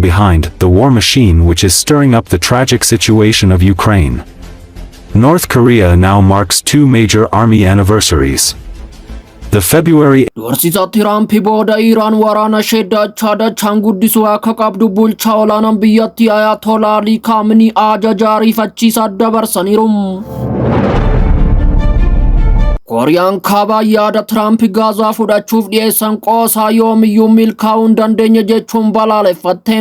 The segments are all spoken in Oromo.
Behind the war machine which is stirring up the tragic situation of Ukraine. North Korea now marks two major army anniversaries. The February Doorsisa Tiraamp booda Iiraan waraana ishee dachaa dachaan guddisuu akka qabdu bulchaa olaanaan biyyattii Ayatollah Ali Khamenei ajaja ariifachiisaa dabarsaniiru. Kooriyaan Kaabaa yaada Tiraamp Gaazaa fudhachuuf dhiyeessan qoosaa yoomiyyuu milkaa'uu hin dandeenye jechuun balaaleffatte.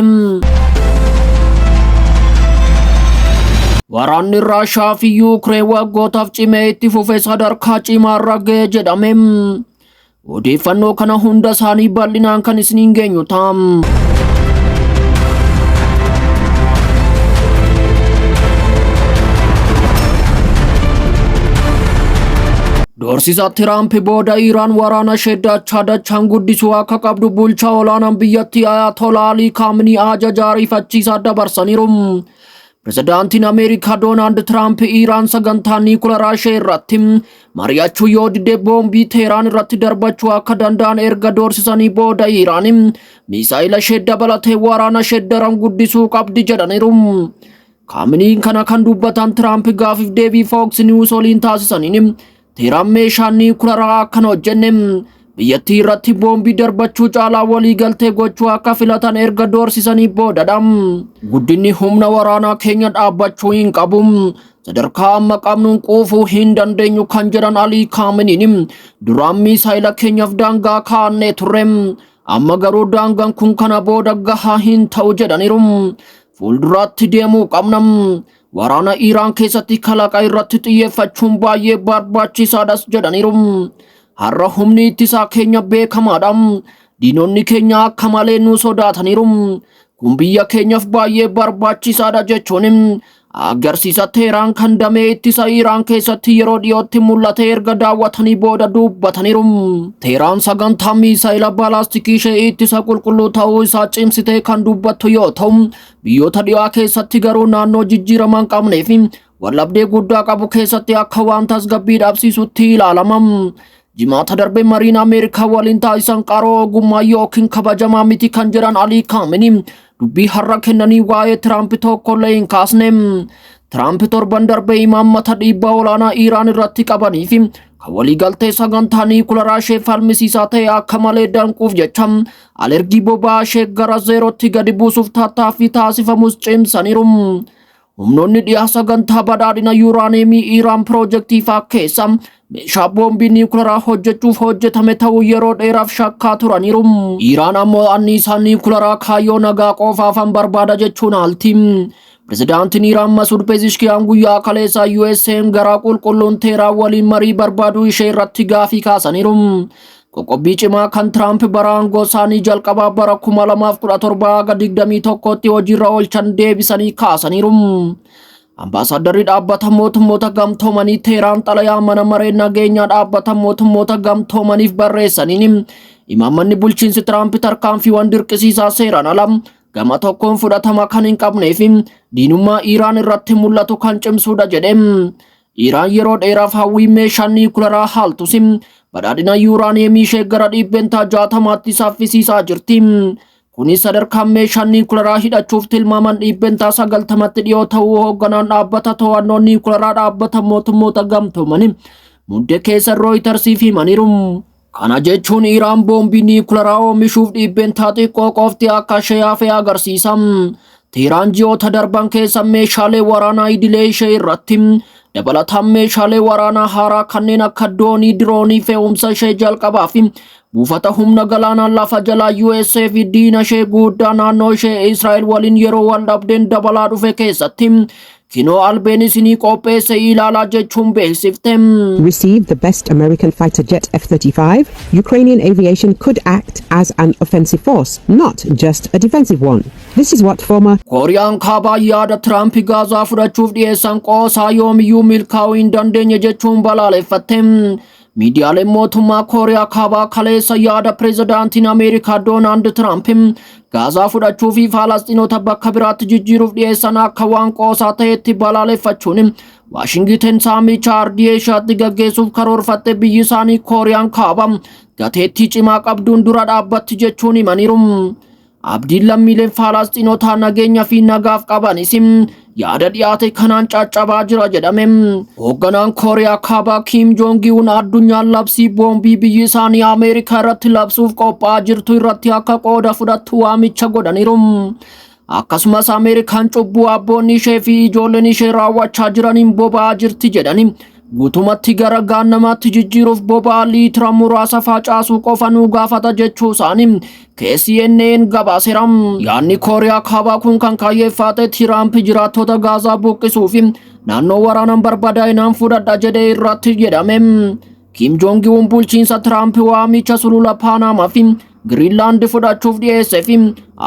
Waraanni Raashaa fi Yuukireen waggootaaf cimee itti fufe sadarkaa cimaarra ga'e jedhame. Odeeffannoo kana hunda isaanii bal'inaan kan isiniin geenyu ta'a. Doorsisa Tiraamp booda Iiraan waraana ishee dachaa dachaan guddisuu akka qabdu bulchaa olaanaan biyyattii Ayatollah Ali Khamenei ajaja ariifachiisaa dabarsaniiru. Pirezidaantiin Ameerikaa Doonaald Tiraamp Iiraan sagantaa niikularaa ishee irratti mari'achuu yoo dide boombii Teeraan irratti darbachuu akka danda'an erga doorsisanii booda Iiraan misaa'ila ishee dabalatee waraana ishee daran guddisuu qabdi jedhaniiru. Kaaminiin kana kan dubbatan Tiraamp gaafiif deebii Fox News waliin taasisaniin, Teeraan meeshaa niikularaa akkan hojjenne biyyattii irratti boombii darbachuu caalaa waliigaltee gochuu akka filatan erga doorsisanii boodadha. Guddinni humna waraanaa keenya dhaabbachuu hin qabu. Sadarkaa amma qabnuun quufuu hin dandeenyu kan jedhan Alii Kaaminiin, duraan misaayila keenyaaf daangaa kaa'annee turre. Amma garuu daangaan kun kana booda gahaa hin ta'u jedhaniiru. Fuulduraatti deemuu qabna. Waraana Iiraan keessatti kalaqa irratti xiyyeeffachuun baay'ee barbaachisaadhas jedhaniiru. Har'a humni ittisaa keenya beekamaadha. Diinonni keenya akka malee nu sodaataniiru. Kun biyya keenyaaf baay'ee barbaachisaadha jechuun agarsiisa Teeraan kan damee ittisa Iiraan keessatti yeroo dhiyootti mul'ate erga daawwatanii booda dubbataniiru. Teeraan sagantaa miisaayila baalaastikii ishee ittisa qulqulluu ta'uu isaa cimsitee kan dubbattu yoo ta'u, biyyoota dhiyaa keessatti garuu naannoo jijjiirama hin qabnee fi wallabdee guddaa qabu keessatti akka waan tasgabbii dhabsiisutti ilaalama. Jimaata darbe mariin Ameerikaa waliin taasisan qaroo ogummaa yookiin kabajamaa miti kan jedhan Alii Kaamini, dubbii har'a kennanii waa'ee Tiraamp tokkollee hin kaasne. Tiraamp torban darbe imaammata dhiibbaa olaanaa Iiraan irratti qabanii fi kan waliigaltee sagantaa niikularaa ishee falmisiisaa ta'e akka malee danquuf jecha alergii boba'aa ishee gara zeerootti gadi buusuuf tattaaffii taasifamus cimsaniiru. Humnoonni dhiyaa sagantaa badhaadhina yuuraaneemii Iiraan piroojeektii fakkeessa meeshaa boombii niikularaa hojjechuuf hojjetame ta'uu yeroo dheeraaf shakkaa turaniiru. Iiraan ammoo anniisaa niikularaa kaayyoo nagaa qofaafan barbaada jechuun haalti. Pirezidaantiin Iiraan Masuud Pezishkiyaan guyyaa kaleessaa USA'n garaa qulqulluun Teeraan waliin marii barbaaduu ishee irratti gaafii kaasaniiru. Qoqqobbii cimaa kan Tiraamp bara aangoo isaanii jalqabaa bara 2017 haga 21tti hojiirra oolchan deebisanii kaasaniiru. Ambaasaaddarri Dhaabbata Mootummoota Gamtoomanii Teeraan xalayaa Mana Maree Nageenyaa Dhaabbata Mootummoota Gamtoomaniif barreessaniin, imaammanni bulchiinsi Tiraamp tarkaanfiiwwan dirqisiisaa seeraan ala gama tokkoon fudhatama kan hin qabnee fi diinummaa Iiraan irratti mul'atu kan cimsuudha jedhe. Iiraan yeroo dheeraaf hawwii meeshaa niikularaa haaltus, badhaadhina yuuraaniyeemii ishee gara 60%tti saffisiisaa jirti. Kunis sadarkaan meeshaa niikularaa hidhachuuf tilmaaman 90%tti dhiyoo ta'uu hoogganaan Dhaabbata To'annoo Niikularaa Dhaabbata Mootummoota Gamtoomanii Mudde keessa Rooyitersiif himaniiru. Kana jechuun Iiraan boombii niikularaa oomishuuf dhibbentaa xiqqoo qofti akka ishee hafe agarsiisa. Teeraan ji'oota darban keessa meeshaalee waraanaa idilee ishee irratti dabalataan meeshaalee waraanaa haaraa kanneen akka doonii diroonii fe'umsa ishee jalqabaa fi buufata humna galaanaa lafa jalaa USA fi diina ishee guddaa naannoo ishee Israa'el waliin yeroo wal dhabdeen dabalaa dhufe keessatti kinoo albeen isinii qopheesse ilaalaa jechuun beeksifte. Receive the best American fighter jet F-35, Ukrainian aviation could act as an offensive force, not just a defensive one. This is what former Kooriyaan Kaabaa yaada Tiraamp Gaazaa fudhachuuf dhiyeessan qoosaa yoomiyyuu milkaa'uu hin dandeenye jechuun balaaleffatte. Miidiyaaleen mootummaa Kooriyaa Kaabaa kaleessa yaada pirezidaantiin Ameerikaa Doonaald Tiraamp Gaazaa fudhachuu fi Falasxiinota bakka biraatti jijjiiruuf dhiyeessan akka waan qoosaa ta'etti balaaleffachuun, Waashingiten saamicha ardii Eeshiyaatti gaggeessuuf karoorfatte biyyi isaanii Kooriyaan Kaabaa gateettii cimaa qabduun dura dhaabbatti jechuun himaniiru. Abdiin lammiileen Falasxiinotaa nageenya fi nagaaf qabanis yaada dhiyaate kanaan caccabaa jira jedhame. Hoogganaan Kooriyaa Kaabaa Kiim Joongi Un addunyaan labsii boombii biyyi isaanii Ameerikaa irratti labsuuf qophaa'aa jirtu irratti akka qooda fudhattu waamicha godhaniiru. Akkasumas Ameerikaan cubbuu abboonni ishee fi ijoolleen ishee raawwachaa jiraniin boba'aa jirti jedhani, guutumatti gara gaannamaatti jijjiiruuf boba'aa liitira muraasa facaasuu qofa nu gaafata jechuu isaanii KCNN gabaaseera. Yaadni Kooriyaa Kaabaa kun kan kaayyeeffate Tiraamp jiraattota Gaazaa buqqisuu fi naannoo waraanaan barbadaa'inaan fudhadha jedhee irratti jedhame. Kim Jong Un bulchiinsa Tiraamp waamicha sulula Paanamaa fi Giriinlaand fudhachuuf dhiyeessee fi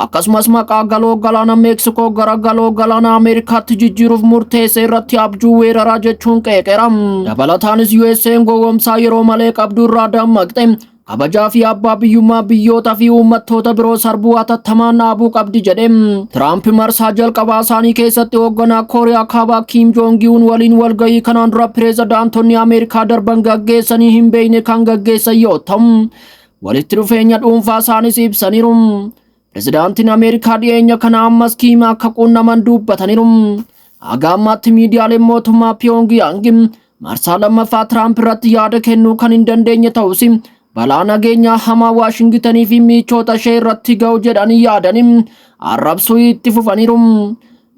akkasumas maqaa galoo galaana Meeksikoo gara galoo galaana Ameerikaatti jijjiiruuf murteesse irratti abjuu weeraraa jechuun qeeqeera. Dabalataanis USA'n gowwomsaa yeroo malee qabdu irraa dammaqxe, kabajaa fi abbaa biyyummaa biyyoota fi uummattoota biroo sarbuu hatattamaan dhaabuu qabdi jedhe. Tiraamp marsaa jalqabaa isaanii keessatti hoogganaa Kooriyaa Kaabaa Kiim Joong Un waliin walgahii kanaan dura pireezidaantonni Ameerikaa darban gaggeessanii hin beekne kan gaggeessan yoo ta'u, walitti dhufeenya dhuunfaa isaanis ibsaniiru. Pireezidaantiin Ameerikaa dhiyeenya kana ammas Kiim akka quunnaman dubbataniiru. Haga ammaatti miidiyaaleen mootummaa Pyongyang marsaa lammaffaa Tiraamp irratti yaada kennuu kan hin dandeenye ta'us, balaa nageenyaa hamaa Waashingitanii fi michoota ishee irratti ga'u jedhanii yaadanii arrabsuu itti fufaniiru.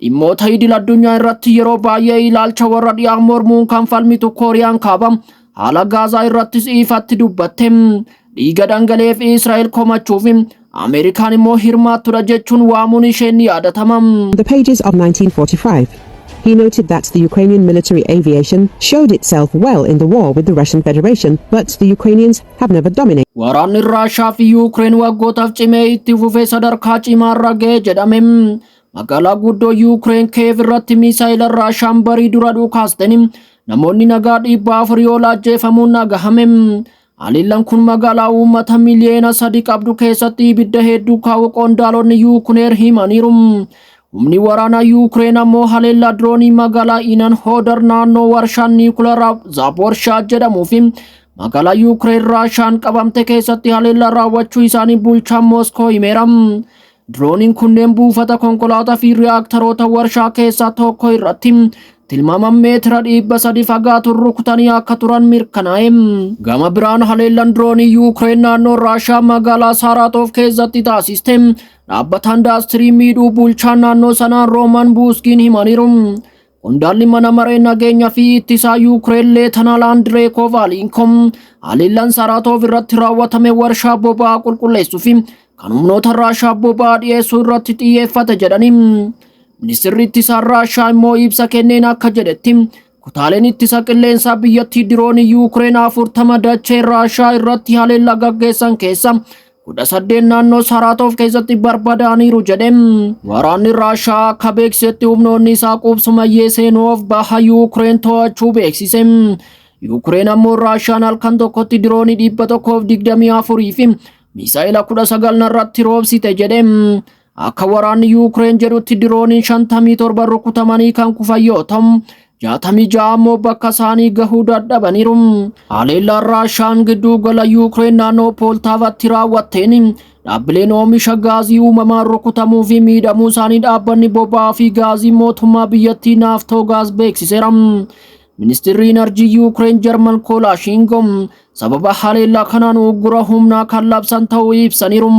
Dhimmoota idil addunyaa irratti yeroo baay'ee ilaalcha warra dhiyaa mormuun kan falmitu Kooriyaan Kaabaa haala Gaazaa irrattis ifatti dubbatte. Dhiiga dhangala'eef Israa'el komachuuf Ameerikaan immoo hirmaattudha jechuun waamuun isheen ni yaadatama. The pages of 1945. He noted that the Ukrainian military aviation showed itself well in the war with the Russian Federation, but the Ukrainians have never dominated. Waraanni Raashaa fi Yuukireen waggootaaf cimee itti fufee sadarkaa cimaarra ga'e jedhame. Magaalaa guddoo Yuukireen Keev irratti misaayila Raashaan barii dura dhukaasteni namoonni nagaa 400 ol ajjeefamuun dhagahame. Haleellaan kun magaalaa uummata miliyoona 3 qabdu keessatti ibidda hedduu kaa'u qondaalonni Yuukireen himaniiru. Humni waraanaa Yuukireen ammoo haleellaa diroonii magaalaa Inan Hoodar naannoo warshaan niikuleeraa Zaaporshaa jedhamuu fi magaalaa Yuukireen Raashaan qabamte keessatti haleellaa raawwachuu isaanii bulchaan Mooskoo himeera. Dirooniin kunneen buufata konkolaataa fi riyaaktaroota warshaa keessaa tokko irratti tilmaama meetira 300 fagaatu rukutanii akka turan mirkanaa'e. Gama biraan haleellaan diroonii Yuukireen naannoo Raashaa magaalaa Saaraatoof keessatti taasiste dhaabbata indaastirii miidhuu bulchaan naannoo sanaa Rooman Buuskiin himaniiru. Qondaalli mana maree nageenya fi ittisaa Yuukireen Leetanaal Andiree Kovaaliinko haleellaan Saaraatoof irratti raawwatame warshaa boba'aa qulqulleessuu fi kan humnoota Raashaa boba'aa dhiyeessuu irratti xiyyeeffate jedhani. Ministeerri ittisaa Raashaa immoo ibsa kenneen akka jedhetti, kutaaleen ittisa qilleensaa biyyattii diroonii Yuukireen 40 dachee Raashaa irratti haleellaa gaggeessan keessa 18 naannoo Saraatoof keessatti barbadaaniiru jedhe. Waraanni Raashaa akka beeksisetti humnoonni isaa qubsuma Yeeseenoof baha Yuukireen to'achuu beeksise. Yuukireen ammoo Raashaan halkan tokkotti diroonii 124 fi misaa'ila 19 narratti roobsite jedhe. Akka waraanni Yuukireen jedhutti dirooniin 57 rukutamanii kan kufan yoo ta'u, 66 ammoo bakka isaanii gahuu dadhabaniiru. Haleellaan Raashaan gidduu gala Yuukireen naannoo Pooltaavaatti raawwatteen dhaabbileen oomisha gaazii uumamaan rukutamuu fi miidhamuu isaanii dhaabbanni boba'aa fi gaazii mootummaa biyyattii Naaftoogaaz beeksiseera. Ministeerri Inarjii Yuukireen Jarman Koolaashingo sababa haleellaa kanaan uggura humnaa kan labsan ta'uu ibsaniiru.